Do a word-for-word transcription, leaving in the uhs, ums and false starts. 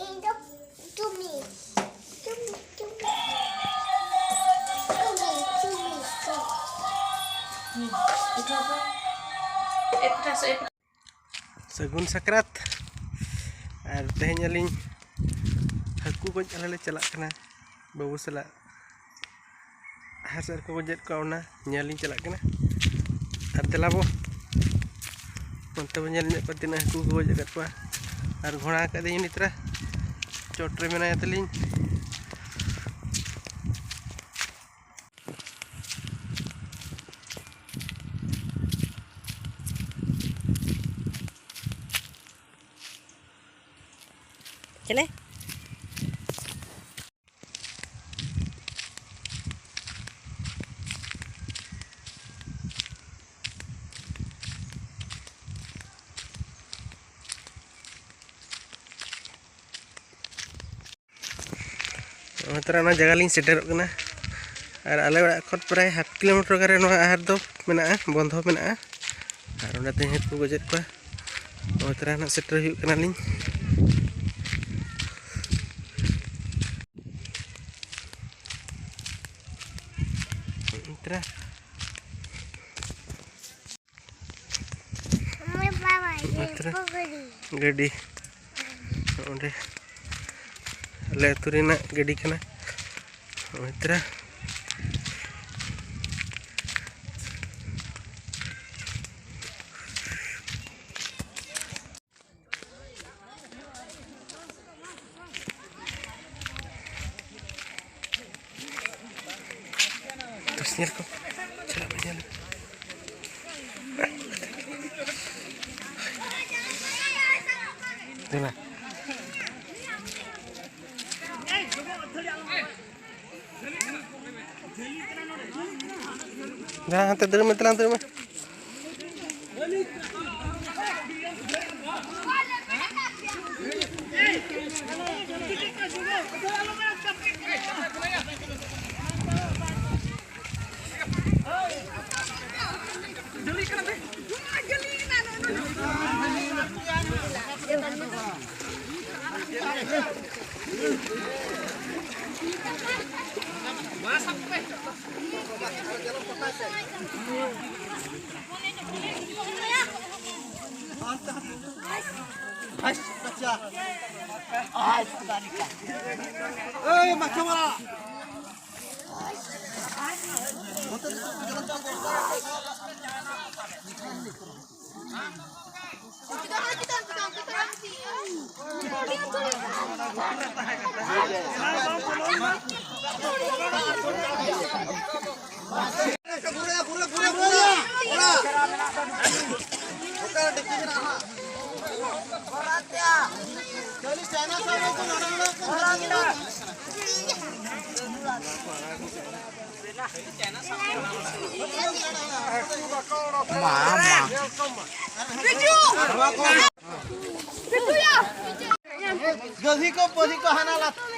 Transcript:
ᱤᱧ ᱫᱚ ᱪᱩᱢᱤ, ᱪᱩᱢᱤ, ᱪᱩᱢᱤ, ᱪᱩᱢᱤ, ᱪᱩᱢᱤ, ᱪᱩᱢᱤ᱾ ᱥᱟᱹᱜᱩᱱ ᱥᱟᱠᱨᱟᱛ᱾ ᱟᱨ ᱛᱮᱦᱮᱧ ᱟᱹᱞᱤᱧ ᱦᱟᱹᱠᱩ ᱜᱚᱡ ᱟᱞᱮ ᱞᱮ ᱪᱟᱞᱟᱜ ᱠᱟᱱᱟ ᱵᱟᱹᱵᱩ ᱥᱟᱞᱟᱜ᱾ ᱟᱦᱟᱨ ᱥᱮᱫ ᱨᱮᱠᱚ ᱜᱚᱡᱮᱫ ᱠᱚᱣᱟ, ᱚᱱᱟ ᱧᱮᱞ ᱞᱤᱧ ᱪᱟᱞᱟᱜ ᱠᱟᱱᱟ᱾ ᱟᱨ ᱫᱮᱞᱟ ᱵᱚ, ᱚᱱᱛᱮ ᱵᱚ ᱧᱮᱞ ᱧᱚᱜ ᱠᱚᱣᱟ ᱛᱤᱱᱟᱹᱜ ᱦᱟᱹᱠᱩ ᱠᱚ ᱜᱚᱡ ᱟᱠᱟᱫ ᱠᱚᱣᱟ᱾ ᱟᱨ ᱜᱷᱚᱲᱟ ᱟᱠᱟᱫᱤᱧ ᱩᱱᱤ ᱛᱨᱟ ᱪᱚᱴ ᱨᱮ ᱢᱮᱱᱟᱭᱟ ᱛᱟᱹᱞᱤᱧ᱾ ᱪᱮᱞᱮ? ᱱᱚᱜᱼᱚᱭ ᱛᱚᱨᱟ ᱚᱱᱟ ᱡᱟᱭᱜᱟ ᱞᱤᱧ ᱥᱮᱴᱮᱨᱚᱜ ᱠᱟᱱᱟ᱾ ᱟᱨ ᱟᱞᱮ ᱚᱲᱟᱜ ᱠᱷᱚᱱ ᱯᱨᱟᱭ ᱦᱟᱯ ᱠᱤᱞᱳᱢᱤᱴᱟᱨ ᱜᱟᱱ ᱨᱮ ᱱᱚᱣᱟ ᱟᱦᱟᱨ ᱫᱚ ᱢᱮᱱᱟᱜᱼᱟ, ᱵᱚᱱᱫᱷᱚ ᱢᱮᱱᱟᱜᱼᱟ᱾ ᱟᱨ ᱚᱸᱰᱮ ᱛᱮᱦᱮᱧ ᱦᱟᱹᱠᱩ ᱜᱚᱡᱮᱫ ᱠᱚᱣᱟ᱾ ᱱᱚᱜᱼᱚᱭ ᱛᱚᱨᱟ ᱱᱟᱜ ᱥᱮᱴᱮᱨ ᱦᱩᱭᱩᱜ ᱠᱟᱱᱟᱞᱤᱧ᱾ ᱱᱚᱜᱼᱚᱭ ᱛᱚᱨᱟ ᱱᱚᱜᱼᱚᱭ ᱛᱚᱨᱟ ᱜᱟᱹᱰᱤ, ᱚᱸᱰᱮ ᱟᱞᱮ ᱟᱹᱛᱩ ᱨᱮᱱᱟᱜ ᱜᱟᱹᱰᱤ ᱠᱟᱱᱟ᱾ ᱱᱚᱜᱼᱚᱭ ᱛᱚᱨᱟ ᱧᱮᱞ ᱠᱚ᱾ ᱪᱟᱞᱟᱜ ᱢᱮ, ᱧᱮᱞ ᱢᱮ᱾ ᱫᱮᱞᱟ᱾ ᱫᱮᱞᱟ, ᱦᱟᱱᱛᱮ ᱫᱟᱹᱲ ᱢᱮ, ᱫᱮᱞᱟ, ᱫᱟᱹᱲ ᱢᱮ᱾ ᱢᱟ, ᱢᱟ᱾ ᱜᱟᱹᱫᱷᱤ ᱠᱚ, ᱯᱟᱹᱫᱷᱤ ᱠᱚ ᱦᱟᱱᱟ ᱞᱟᱛᱟᱨ᱾